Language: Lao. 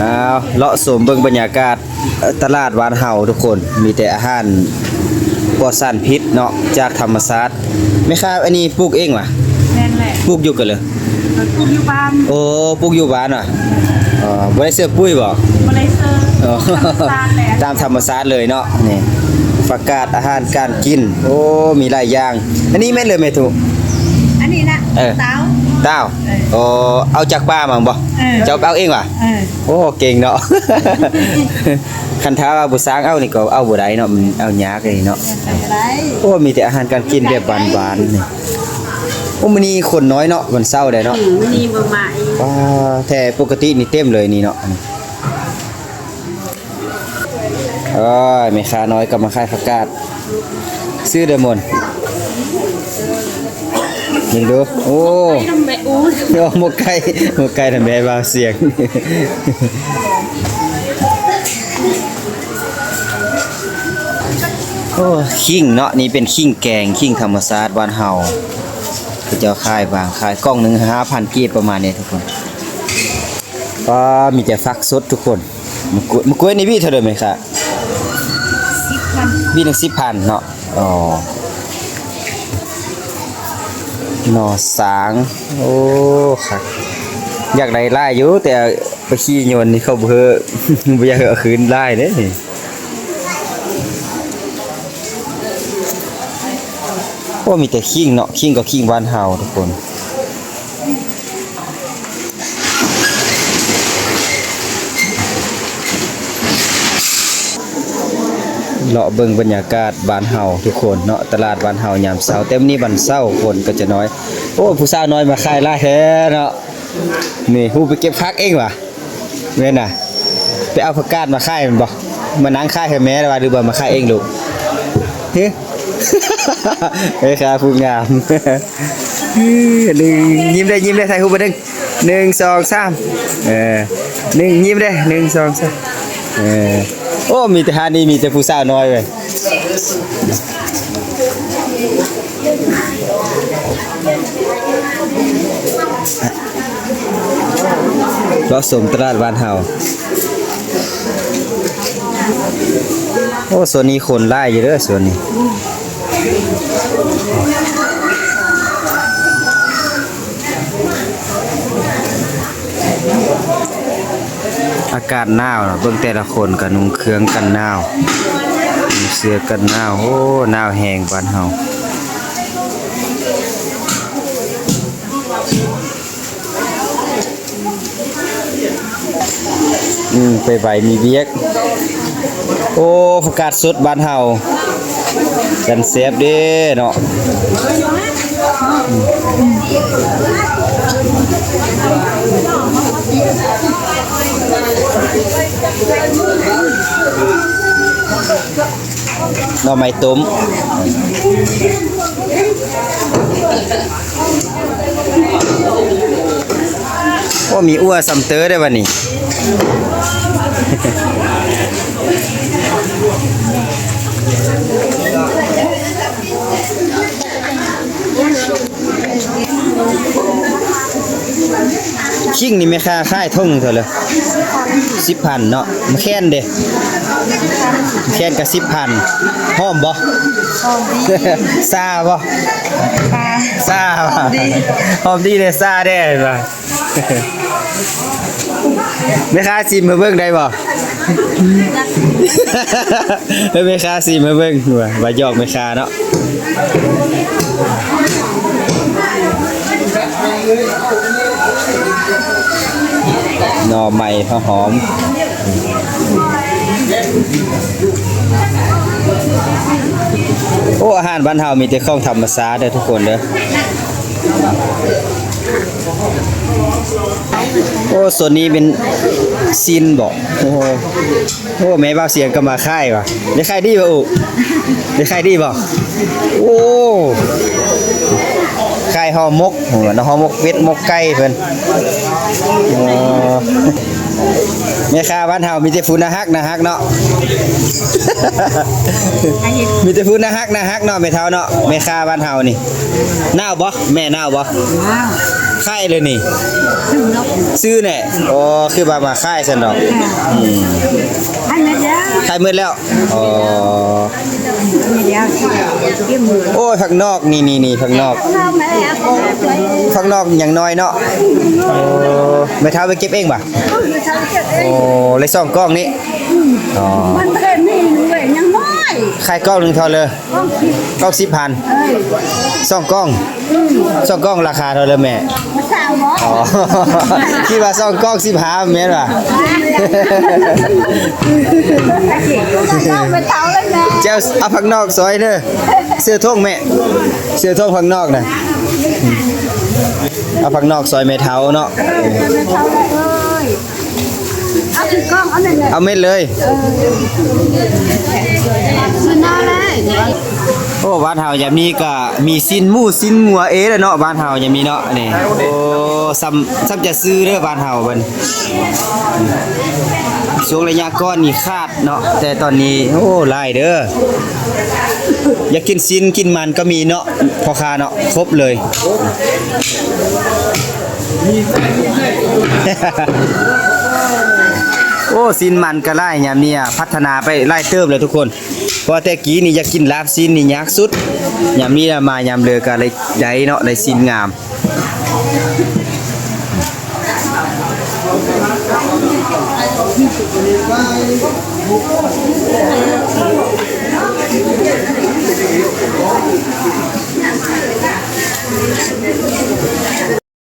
ອ້າວ ເລາະຊົມເບິ່ງບັນຍາກາດ ເອີ ຕະຫຼາດບ້ານເຮົາທຸກຄົນ ມີແຕ່ອາຫານປອດສານພິດເນາະ ຈາກທຳມະຊາດ. ແມ່ຄ້າ ອັນນີ້ປູກເອງຫວາ? ແມ່ນແຫຼະ ປູກຢູ່ກະເລີ? ເອີ ປູກຢູ່ບ້ານ. ໂອ້ ປູກຢູ່ບ້ານຫວາ? ເອີ ບໍ່ໄດ້ເສີບປຸ໋ຍບໍ? ບໍ່ໄດ້ເສີບ ອໍ ທຳມະຊາດແຫຼະ ຕາມທຳມະຊາດເລີຍເນາະ. ນີ້ ປະກາດອາຫານການກິນ ໂອ້ ມີຫຼາຍຢ່າງ. ອັນນີ້ແມ່ນເລີຍແມ່ທຸ? ອັນນີ້ນະ ເອີ ຕາວ ຕາວ ເອີ ອໍ ເອົາຈາກປ່າມາບໍ? ເອີ ເຈົ້າເອົາເອງຫວາ? ເອີ ໂອ້ ເກັ່ງເນາະ. ຄັນຖ້າວ່າບໍ່ສ້າງເອົານີ້ກໍເອົາບໍ່ໄດ້ເນາະ ມັນເອົາຍາກເດເນາະ. ເອົາບໍ່ໄດ້. ໂອ້ ມີແຕ່ອາຫານການກິນແບບບ້ານໆນີ້. ໂອ້ ມື້ນີ້ຄົນນ້ອຍເນາະ ວັນເສົາໄດ໋ເນາະ. ອືມ ມື້ນີ້ບໍ່ມາອີກ. ອໍ ແຕ່ປົກກະຕິນີ້ເຕັມເລີຍນີ້ເນາະ. ໂອ້ຍ ແມ່ຄ້ານ້ອຍກໍມາຂາຍຜັກກາດ. ຊື້ເດີມົນ ເບິ່ງດູ. ໂອ້ ໝົກໄກ່ ໝົກໄກ່ນຳແມ່ບ່າວສຽງ. ໂອ້ ຂີງເນາະ ນີ້ເປັນຂີງແກງ ຂີງທຳມະຊາດບ້ານເຮົາ ເຂົາເຈົ້າຂາຍວາງຂາຍ ກ່ອງໜຶ່ງຫ້າພັນກີບປະມານນີ້ທຸກຄົນ. ປ້າ ມີແຕ່ຜັກສົດທຸກຄົນ. ໝາກກ້ວຍ ໝາກກ້ວຍນີ້ຫວີເທົ່າໃດແມ່ຄ້າ? ສິບພັນ. ຫວີໜຶ່ງສິບພັນເນາະ. ອໍ ໜໍ່ສາງ ໂອ້ ຄັກ ຢາກໄດ້ຫຼາຍຢູ່ ແຕ່ໄປຂີ່ຍົນນີ້ເຂົາບໍ່ໃຫ້ ບໍ່ຢາກໃຫ້ເອົາຄືນຫຼາຍເດ້. ໂອ້ ມີແຕ່ຂີງເນາະ ຂີງກໍຂີງບ້ານເຮົາທຸກຄົນ. ເລາະເບິ່ງບັນຍາກາດບ້ານເຮົາທຸກຄົນເນາະ ຕະຫຼາດບ້ານເຮົາຍາມເຊົ້າ ແຕ່ມື້ນີ້ວັນເສົາຄົນກໍຈະນ້ອຍ. ໂອ້ ຜູ້ສາວນ້ອຍມາຂາຍຫຼາຍແທ້ເນາະ. ນີ້ ຮູ້ໄປເກັບຜັກເອງຫວາ? ແມ່ນນະ ໄປເອົາຜັກກາດມາຂາຍແມ່ນບໍ່? ມານັ່ງຂາຍໃຫ້ແມ່ແລ້ວຫວາ ຫຼືວ່າມາຂາຍເອງລູກ? ຮຶ ແມ່ຄ້າຜູ້ງາມ. ໜຶ່ງ ຍິ້ມເດ້ ຍິ້ມເດ້ ຖ່າຍຮູບບາດໜຶ່ງ ໜຶ່ງ ສອງ ສາມ ເອີ ໜຶ່ງ ຍິ້ມເດ້ ໜຶ່ງ ສອງ ສາມ ເອີ. ໂອ້ ມີແຕ່ຮ້ານນີ້ ມີແຕ່ຜູ້ສາວນ້ອຍເວີຍ. ເລາະຊົມຕະຫຼາດບ້ານເຮົາ. ໂອ້ ໂຊນນີ້ຄົນຫຼາຍຢູ່ເດີ ໂຊນນີ້. ອາກາດໜາວ ເບິ່ງແຕ່ລະຄົນກໍນຸ່ງເຄື່ອງກັນໜາວ ນຸ່ງເສື້ອກັນໜາວ. ໂອ້ ໜາວແຮງບ້ານເຮົາ. ອືມ ໄປໄວມີວຽກ. ໂອ້ ຜັກກາດສົດບ້ານເຮົາ ກັນແຊບເດ້ເນາະ. ໜໍ່ໄມ້ຕົ້ມ. ໂອ້ ມີອົ່ວຊຳເຕີໄດ້ບັດນີ້. ຂີງນີ້ແມ່ຄ້າຂາຍຖົງເທົ່າໃດ? ສິບພັນເນາະ. ໝາກແຄນເດ? ໝາກແຄນກໍສິບພັນ. ຫອມບໍ່? ຫອມດີ. ຊາບໍ່? ຊາ. ຊາບໍ່? ຫອມດີ. ຫອມດີເດ ຊາແດ່ ເຫັນບໍ່? ແມ່ຄ້າຊິມໃຫ້ເບິ່ງໄດ້ບໍ່? ໃຫ້ແມ່ຄ້າຊິມໃຫ້ເບິ່ງ ວ່າ ວ່າຢອກແມ່ຄ້າເນາະ. ໜໍ່ໄມ້ ຫອມ. ໂອ້ ອາຫານບ້ານເຮົາມີແຕ່ຂອງທຳມະຊາດເດີທຸກຄົນເດີ. ໂອ້ ໂຊນນີ້ເປັນຊີ້ນບໍ? ໂອ້ ໂອ້ ແມ່ບ່າວສຽງກໍມາຂາຍຫວາ? ໄດ້ຂາຍດີບໍ່? ໂອ້ ໄດ້ຂາຍດີບໍ່? ໂອ້ ຂາຍຫໍ່ໝົກ ຫົວໜ້າ ຫໍ່ໝົກເປັດ ໝົກໄກ່ເພິ່ນ. ໂອ້ ແມ່ຄ້າບ້ານເຮົາມີແຕ່ຜູ້ໜ້າຮັກ ໜ້າຮັກເນາະ. ມີແຕ່ຜູ້ໜ້າຮັກ ໜ້າຮັກເນາະ ແມ່ເຖົ້າເນາະ. ແມ່ຄ້າບ້ານເຮົານີ້ ໜາວບໍ່ແມ່? ໜາວບໍ່? ໜາວ. ຂາຍເລີຍນີ້ ຊື້ແນ່. ອໍ ຄືວ່າມາຂາຍຊັ້ນດອກ. ອືມ ຂາຍໝົດແລ້ວ ຂາຍໝົດແລ້ວ. ອໍ ໂອ້ຍ ຜັກນອກ ນີ້ໆໆ ຜັກນອກ ຜັກນອກຍັງນ້ອຍເນາະ. ໂອ້ ແມ່ເຖົ້າໄປເກັບເອງບໍ? ໂອ້ ໄດ້ສອງກ້ອງນີ້. ອໍ ມັນບໍ່ໄດ້ມີເວີຍ ຍັງນ້ອຍ. ຂາຍກ້ອງໜຶ່ງເທົ່າເລີ? ກ້ອງສິບ ກ້ອງສິບພັນ. ເອີ ສອງກ້ອງ ອືມ ສອງກ້ອງລາຄາເທົ່າໃດແມ່? ຊາວບໍ? ອໍ ຄິດວ່າສອງກ້ອງສິບຫ້າແມ່ນຫວາ? ເຈົ້າໄປເອົາແລ້ວແມ່ ເຈົ້າເອົາຜັກນອກຊອຍເດີ ເສື້ອຖົງແມ່ ເສື້ອຖົງຜັກນອກນະ. ເອົາຜັກນອກຊອຍແມ່ເຖົ້າເນາະ. ເອີ ແມ່ເຖົ້າເອີຍ ເອົາຖືກ້ອງ ເອົາແມ່ນເລີຍ ເອົາແມ່ນເລີຍ. ເອີ ຊື້ນາວເລີຍ. ໂອ້ ບ້ານເຮົາຍາມນີ້ກະມີຊີ້ນໝູ ຊີ້ນງົວເອແລ້ວເນາະ ບ້ານເຮົາຍາມນີ້ເນາະ. ນີ້ ໂອ້ ຊ່ຳ ຊ່ຳຈະຊື້ເດີບ້ານເຮົາເພິ່ນ. ຊ່ວງໄລຍະກ່ອນນີ້ຂາດເນາະ ແຕ່ຕອນນີ້ ໂອ້ ຫຼາຍເດີ. ຢາກກິນຊີ້ນກິນມັນກໍມີເນາະ ພໍ່ຄ້າເນາະ ຄົບເລີຍ. ໂອ້ ຊີ້ນມັນກໍຫຼາຍ ຍາມນີ້ພັດທະນາໄປຫຼາຍເຕີບແລ້ວທຸກຄົນ. ເພາະວ່າແຕ່ກີ້ນີ້ຢາກກິນລາບຊີ້ນນີ້ຍາກສຸດ ຍາມນີ້ລະມາຍາມເລີກະໄດ້ ໄດ້ເນາະ ໄດ້ຊີ້ນງາມ.